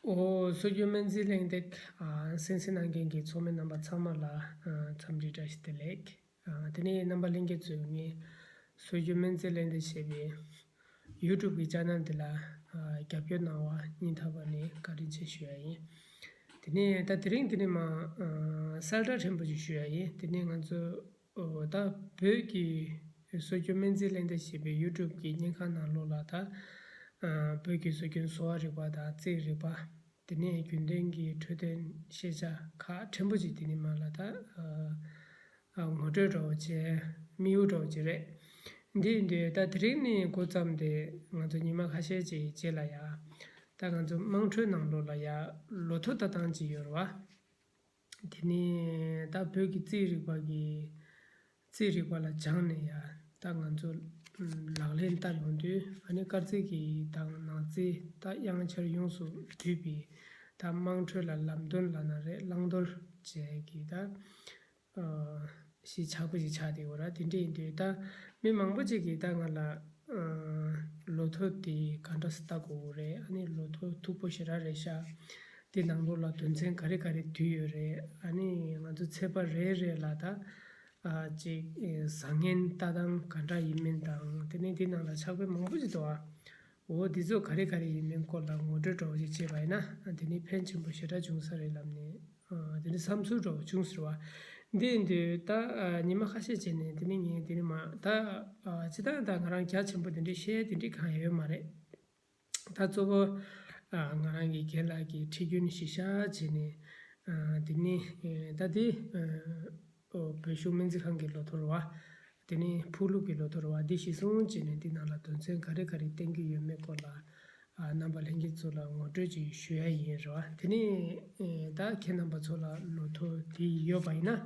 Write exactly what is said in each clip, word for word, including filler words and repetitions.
ཨོ། སྲོལ་རྒྱུན་སྨན་རྩིས་གླེང་སྟེགས། ཨ། གསན་གཟིགས་གནང་མཁན་གྱི་ཚོགས་མི་རྣམ་པ་ཚང་མ་ལ། ཨ། འཚམས་འདྲི་བཀྲ་ཤིས་བདེ་ལེགས། ཨ། དེ་ནས་རྣམ་པ་ལྷན་རྒྱས་ཚོས་ངས་སྲོལ་རྒྱུན་སྨན་རྩིས་གླེང་སྟེགས་ཞེས་པའི་ཡུ་ཊུབ་ཀྱི་ཆེ་ནལ་འདི་ལ། ཨ། རྒྱབ་སྐྱོར་གནང་བ་སྙིང་ཐག་པ་ནས་བཀའ་དྲིན་ཆེ་ཞུ་ཡ་ཡིན། དེ་ནས་ད་དེ་རིང་འདི་ནས་མར། ཨ། གསལ་བསྒྲགས་ཕྲན་བུ་ཞིག་ཞུ་ཡ་ཡིན། དེ་ནས་ང་ཚོ། ཨོ། ད་བོད་ཀྱི་སྲོལ་རྒྱུན་སྨན་རྩིས་གླེང་སྟེགས་ཞེས་པའི་ཡུ་ཊུབ་ཀྱི་བརྙན་ཁང་ནང་ལོགས་ལ་ད། ཨ། བོད་ཀྱི་སྲོལ་རྒྱུན་གསོ་བ་རིག་པ་དང་རྩིས་རིག་པ། དེ་ནས་རྒྱུན་ལྡན་གྱི་འཕྲོད་བསྟེན་ཤེས་བྱ་ཁག་ཕྲན་བུ་ཅིག་དེ་ནས་མར་ལ་ད། ཨ། ངོ་སྤྲོད་འདྲ་བོ་བྱས། དམིགས་ཡུལ་འདྲ་བོ་ཅིག་རེད། འདི་ཡིན་དུས་ད་དེ་རིང་ནས་འགོ་བརྩམས་ཏེ་ང་ཚོ་ཉི་མ་ཁ་ཤས་ཅིག་རྗེས་ལ་ཡ། ད་ང་ཚོ་དམངས་ཁྲོད་ནང་ལོགས་ལ་ཡ་ལོ་ཐོ་ལྟ་སྟངས་ཅིག་ཡོད་རེད་བ། དེ་ནས་ད་བོད་ཀྱི་རྩིས་རིག་པ་གི་རྩིས་རིག་པ་ལ་སྦྱངས་ནས་ཡ། ད་ང་ཚོ་ལག་ལེན་བསྟར་ཡོང་དུས། ཨ་ནི་སྐར་རྩིས་ཀྱི་དང་ནག་རྩིས་ད་དབྱངས་འཆར་ཡོངས་སུ་འདུས་པའི། ད་དམངས་ཁྲོད་ལ་ལམ་སྟོན་ལབ་ན་རེད། བླང་དོར་བཅས་ཀྱི་ད། ཨ། གཞིས་ཆགས་པོ་ཞིག་ཆགས་བསྡད་ཡོད་ར། དེ་འདྲ་ཡིན་དུས་ད་མི་མང་པོ་ཅིག་གིས་ད་ང་ལ། ཨ། ལོ་ཐོ་དེ་ག་འདྲ་སེ་ལྟ་དགོས་རེད། ཨ་ནི་ལོ་ཐོ་མཐུག་པོ་ཞེ་དྲག་རེད་ཤག་དེ་ནང་ལོགས་ལ་དོན་ཚན་ག་རེ་ག་རེ་འདུས་ཡོད་རེད། ཨ་ནི་ང་ཚོ་ཚེས་པ་རེ་རེ་ལ་ད། ཨ། ཅིག་ཨེ། བཟང་ངན་ལྟ་སྟངས་ག་འདྲ་ཡིན་མིན་དང་། དེ་ནས་དེ་ནང་ལ་ཕྱག་དཔེ་མང་པོ་ཅིག་འདུག་ཨ། འོ། འདི་ཚོ་ག་རེ་ག་རེ་ཡིན་མིན་སྐོར་ལ་ངོ་སྤྲོད་འདྲ་བོ་ཞིག་བྱས་པ་ཡིན་ན། ཨ། དེ་ནི་ཕན་ཆེན་པོ་ཞེ་དྲག་བྱུང་ས་རེད་ལབ་ནས། ཨ། དེ་ནི་བསམ་ཚུལ་འདྲ་བོ་བྱུང་ཟེར་བ། འདི་ཡིན་དུས་ད། ཨ། ཉི་མ་ཁ་ཤས་རྗེས་ནས་དེ་ནི་ངས་དེ་ནི་མ་ད། ཨ། ཅི་ད་ད་ང་རང་རྒྱ་ཆེན་པོ་དེ་འདྲའི་བཤད་དེ་འདྲའི་གང་ཡང་ཡོད་མ་རེད། ད་གཙོ་བོ། ཨ། ང་རང་གི་རྒན་ལགས་ཀྱི་ཁྲིད་རྒྱུན་གཞི་བཞག་བྱས་ནས། ཨ། དེ་ནི། ཨེ། ད་དེ། ཨ། ཨོ། བོད་གཞུང་སྨན་རྩིས་ཁང་གི་ལོ་ཐོ་རེད་བ། དེ་ནས་ཕུག་ལུགས་ཀྱི་ལོ་ཐོ་རེད་བ། འདི་གཞིར་བཟུང་བྱས་ནས་འདི་ནང་ལ་དོན་ཚན་ག་རེ་ག་རེ་བསྟན་གྱི་ཡོད་མེད་སྐོར་ལ། ཨ། རྣམ་པ་ལྷན་རྒྱས་ཚོ་ལ་ངོ་སྤྲོད་ཅིག་ཞུ་ཡ་ཡིན་རེད་བ། དེ་ནས། ཨེ། ད་ཁྱེད་རྣམ་པ་ཚོ་ལ་ལོ་ཐོ་དེ་ཡོད་པ་ཡིན་ན།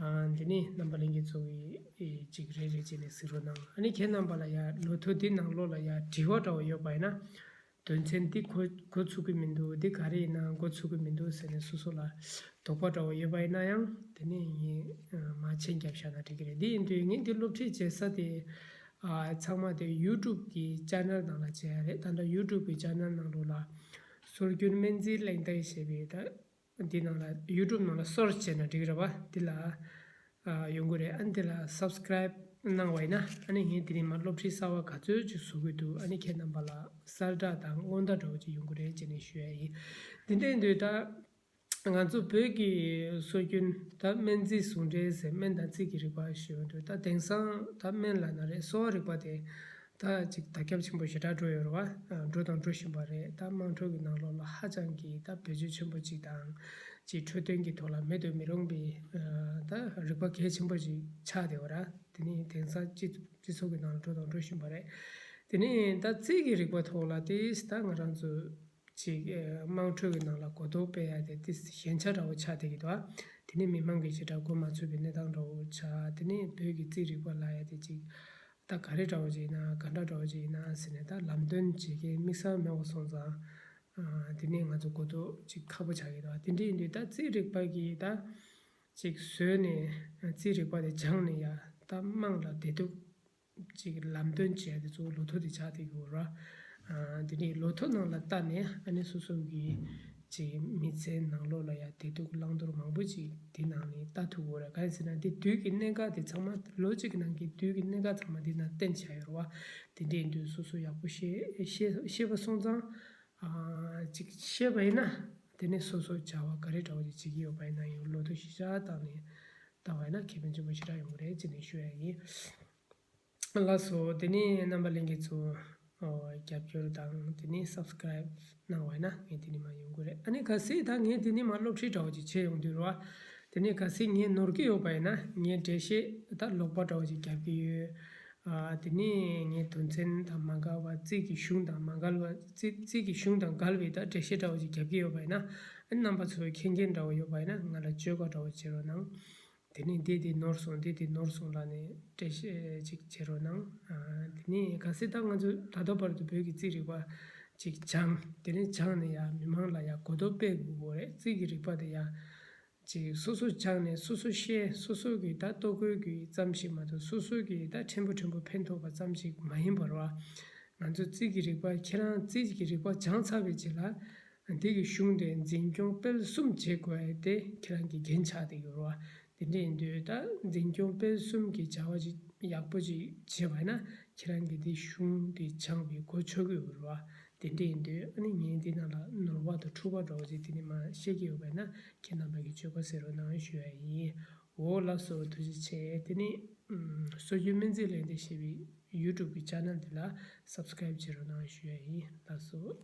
ཨ། དེ་ནས་རྣམ་པ་ལྷན་རྒྱས་ཚོ་གིས། ཨེ། ཅིག་རེ་རེ་བྱས་ནས་གཟིགས་རོགས་གནང་། ཨ་ནི་ཁྱེད་རྣམ་པ་ལ་ཡ་ལོ་ཐོ་འདི་ནང་ལོགས་ལ་ཡ་དྲི་བ་འདྲ་བོ་ཡོད་པ་ཡིན་ན། དོན་ཚན་འདི་འགོ་འགོ་ཚུགས་ཀྱི་མི་འདུག་འདི་ག་རེ་ཡིན་ན་འགོ་ཚུགས་ཀྱི་མི་འདུག་ཟེར་ནས་སོ་སོ་ལ་དོགས་པ་འདྲ་བོ་ཡོད་པ་ཡིན་ན་ཡང་། དེ་ནས་ངས་མར་མཆན་རྒྱབ་བཞག་ན་འགྲིག་གི་རེད། འདི་ཡིན་དུས་ངས་འདི་སློབ་ཁྲིད་བྱེད་ས་དེ། ཨ། ཚང་མ་དེ་ཡུ་ཊུབ་ཀྱི་ཆེ་ནལ་ནང་ལ་བྱེད་ཡ་རེད། ད་ལྟ་ཡུ་ཊུབ་ཀྱི་ཆེ་ནལ་ནང་ལོགས་ལ་སྲོལ་རྒྱུན་སྨན་རྩིས་གླེང་སྟེགས་ཞེས་པའི་ད། འདི་ནང་ལ་ཡུ་ཊུབ་ནང་ལ་སོར་ཆ་བྱས་ན་འགྲིག་རེད་བ། འདི་ལ། ཨ། ཡོང་གི་རེད། ཨ། འདི་ལ་སབ་སི་ཀ་རེབ་གནང་བ་ཡིན་ན། ཨ་ནི་ངས་འདི་ནས་མར་སློབ་ཁྲིད་གསར་བ་ག་ཚོད་ཅིག་བཟོ་གི་འདུག་ཨ་ནི་ཁྱེད་རྣམ་པ་ལ་གསལ་བསྒྲགས་དང་སྔོན་བརྡ་འདྲ་བོ་ཅིག་ཡོང་གི་རེད་ཅེས་ནས་ཞུ་ཡ་ཡིན། འདི་འདྲ་ཡིན་དུས་ད་ང་ཚོ་བོད་ཀྱི་སྲོལ་རྒྱུན་ད་སྨན་རྩིས་ཟུང་འབྲེལ་ཟེར། སྨན་དང་རྩིས་ཀྱི་རིག་པ་ཞུ་ཡོང་དུས། ད་དེང་སང་ད་སྨན་ལབ་ན་རེད། གསོ་བ་རིག་པ་དེ་ད་ཅིག་དར་ཁྱབ་ཆེན་པོ་ཞེ་དྲག་འགྲོ་ཡོད་རེད་བ། ཨ། འགྲོ་དང་འགྲོ་བཞིན་པ་རེད། ད་དམངས་ཁྲོད་ཀྱི་ནང་ལོགས་ལ་ཧ་ཅང་གི་ད་བེད་སྤྱོད་ཆེན་པོ་ཅིག་དང་། ཅིག་འཕྲོད་བསྟེན་གྱི་ཐོག་ལ་མེད་དུ་མི་རུང་བའི། ཨ། ད་རིག་པ་གལ་ཆེན་པོ་ཅིག་ཆགས་བསྡད་ཡོད་རེད། དེ་ནི་དེང་སང་སྤྱི་སྤྱི་ཚོགས་ཀྱི་ནང་ལ་འགྲོ་དང་འགྲོ་བཞིན་པ་རེད། དེ་ནི་ད་རྩིས་ཀྱི་རིག་པ་ཐོག་ལ་དེ་ད་ང་རང་ཚོ་ཅིག་ཨ། དམངས་ཁྲོད་ཀྱི་ནང་ལ་གོ་རྟོགས་སྤེལ་ཡ་དེ་དེ་ཞན་ཆ་འདྲ་བོ་ཆགས་བསྡད་ཀྱི་འདུག་ཨ། དེ་ནི་མི་མང་གིས་ཞེ་དྲག་གོ་མ་ཆོད་པའི་གནས་སྟངས་འདྲ་བོ་ཆགས། དེ་ནི་བོད་ཀྱི་རྩིས་རིག་པ་ལབ་ཡ་དེ་ཅིག་ད་ག་རེ་འདྲ་བོ་ཅིག་ཡིན་ན། ག་འདྲ་འདྲ་བོ་ཅིག་ཡིན་ན་ཟེར་ནས་ད་ལམ་སྟོན་བྱེད་མཁན་དམིགས་བསལ་མེད་པ་སོང་ཙང་། ཨ། དེ་ནས་ང་ཚོ་གོ་རྟོགས་ཅིག་ཁག་པོ་ཆགས་ཀྱི་འདུག་ཨ། དེ་འདྲ་ཡིན་དུས་ད་རྩིས་རིག་པ་གི་ད་ཅིག་བཟོས་ནས། རྩིས་རིག་པ་དེ་སྦྱངས་ནས་ཡ་ད་དམངས་ལ་བདེ་སྡུག་ཅིག་ལམ་སྟོན་བྱས་ཏེ་གཙོ་བོ་ལོ་ཐོ་དེ་ཆགས་བསྡད་ཀྱི་ཡོད་རེད། ཨ། དེ་ནས་ལོ་ཐོ་ནང་ལ་ལྟ་ནས། ཨ་ནི་སོ་སོ་གི་ཅིག་མི་ཚེའི་ནང་ལོགས་ལ་ཡ་བདེ་སྡུག་བླང་དོར་མང་པོ་ཅིག་དེ་ནང་ནས་ལྟ་ཐུབ་ཀྱི་ཡོད་རེད། གང་ཡིན་ཟེར་ན་དེ་དུས་ཀྱི་གནད་འགག་དེ་ཚང་མ། ལོ་གཅིག་གི་ནང་གི་དུས་ཀྱི་གནད་འགག་ཚང་མ་དེ་ནང་བསྟན་བཞག་ཡོད་རེད་བ། དེ་འདྲ་ཡིན་དུས་སོ་སོ་ཡག་པོ་ཤེས་ཤེས་ཤེས་པ་སོང་ཙང་། ཨ། ཅིག་ཤེས་པ་ཡིན་ན། དེ་ནས་སོ་སོ་བྱ་བ་ག་རེ་འདྲ་བོ་ཅིག་བྱེད་ཀྱི་ཡོད་པ་ཡིན་ན་ཡང་། ལོ་ཐོ་གཞི་བཞག་བཏང་ནས་བལྟ་བ་ཡིན་ན་ཁེ་ཕན་ཆེན་པོ་ཞེ་དྲག་ཡོང་གི་རེད་ཅེས་ནས་ཞུ་ཡ་ཡིན། ལགས་སོ། དེ་ནས་རྣམ་པ་ལྷན་རྒྱས་ཚོ། ཨོ། རྒྱབ་སྐྱོར་དང་། དེ་ནས་སབ་སི་ཀ་རེབ་གནང་བ་ཡིན་ན་ངས་དེ་ནས་མར་ཡོང་གི་རེད། ཨ་ནི་གལ་སྲིད་ད་ངས་དེ་ནས་མར་སློབ་ཁྲིད་འདྲ་བོ་ཅིག་བྱས་ཡོང་དུས་རེད་བ། དེ་ནས་གལ་སྲིད་ངས་ནོར་གྱི་ཡོད་པ་ཡིན་ན། ངས་འགྲེལ་བཤད་ད་ལོག་པ་འདྲ་བོ་ཅིག་རྒྱབ་ཀྱི་ཡོད། ཨ། དེ་ནས་ངས་དོན་ཚན་དང་མ་འགལ་བ། རྩིས་ཀྱི་གཞུང་དང་མ་འགལ་བ། རྩིས་རྩིས་ཀྱི་གཞུང་དང་འགལ་བའི་ད་འགྲེལ་བཤད་འདྲ་བོ་ཅིག་རྒྱབ་ཀྱི་ཡོད་པ་ཡིན་ན། ཨ། རྣམ་པ་ཚོས་མཁྱེན་མཁན་འདྲ་བོ་ཡོད་པ་ཡིན་ན་ང་ལ་བརྗོད་དགའ་འདྲ་བོ་བྱེད་རོགས་གནང་། དེ་ནས་འདི་འདི་ནོར་སོང་། འདི་འདི་ནོར་སོང་ལབ་ནས་འགྲེལ་བཤད་ཅིག་བྱེད་རོགས་གནང་། ཨ། དེ་ནས་གལ་སྲིད་ད་ང་ཚོས་ད་ལྟ་བར་དུ་བོད་ཀྱི་རྩིས་རིག་པ་ཅིག་སྦྱངས། དེ་ནས་སྦྱངས་ནས་ཡ་མི་མང་ལ་ཡ་གོ་རྟོགས་སྤེལ་དགོས་ཀྱི་ཡོད་རེད། རྩིས་ཀྱི་རིག་པ་དེ་ཡ་ཅིག་སོ་སོ་སྦྱངས་ནས་སོ་སོ་ཤེས། སོ་སོ་གི་ད་ལྟོ་གོས་གི་ཙམ་ཞིག་མ་གཏོགས། སོ་སོ་གི་ད་ཕྲན་བུ་ཕྲན་བུ་ཕན་ཐོགས་པ་ཙམ་ཞིག་མ་ཡིན་པར་བ། ང་ཚོ་རྩིས་ཀྱི་རིག་པ། ཁྱེད་རང་རྩིས་ཀྱི་རིག་པ་སྦྱངས་ཚར་བའི་རྗེས་ལ། འདི་གི་གཞུང་དེ་འཛིན་སྐྱོང་སྤེལ་གསུམ་བྱེད་དགོས་ཡ་དེ་ཁྱེད་རང་གི་འགན་ཆགས་བསྡད་ཡོད་རེད་བ། དེ་འདྲ་ཡིན་དུས་ད་འཛིན་སྐྱོང་སྤེལ་གསུམ་གྱི་བྱ་བ་ཅིག་ཡག་པོ་ཅིག་བྱེད་པ་ཡིན་ན་ཁྱེད་རང་གི་དེ་གཞུང་དེ་སྦྱངས་པའི་གོ་ཆོད་ཀྱི་ཡོད་རེད་བ། དེ་འདྲ་ཡིན་དུས་ཨ་ནི་ངས་འདི་ནང་ལ་ནོར་བ་དང་འཁྲུལ་པ་འདྲ་བོ་ཅིག་དེ་ནི་མ་བཤད་ཀྱི་ཡོད་པ་ཡིན་ན་ཁྱེད་རྣམ་པ་གིས་བཅོས་ཁ་ཟེར་རོགས་གནང་ཞུ་ཡ་ཡིན། འོ་ལགས་སོ། ཐུགས་རྗེ་ཆེ། དེ་ནི་ཨུམ། སྲོལ་རྒྱུན་སྨན་རྩིས་ལས་སྡེ་ཞེས་པའི་ཡུ་ཊུབ་ཀྱི་ཆེ་ནལ་འདི་ལ་སབ་སི་ཀེ་རེབ་བྱེད་རོགས་གནང་ཞུ་ཡ་ཡིན། ལགས་སོ།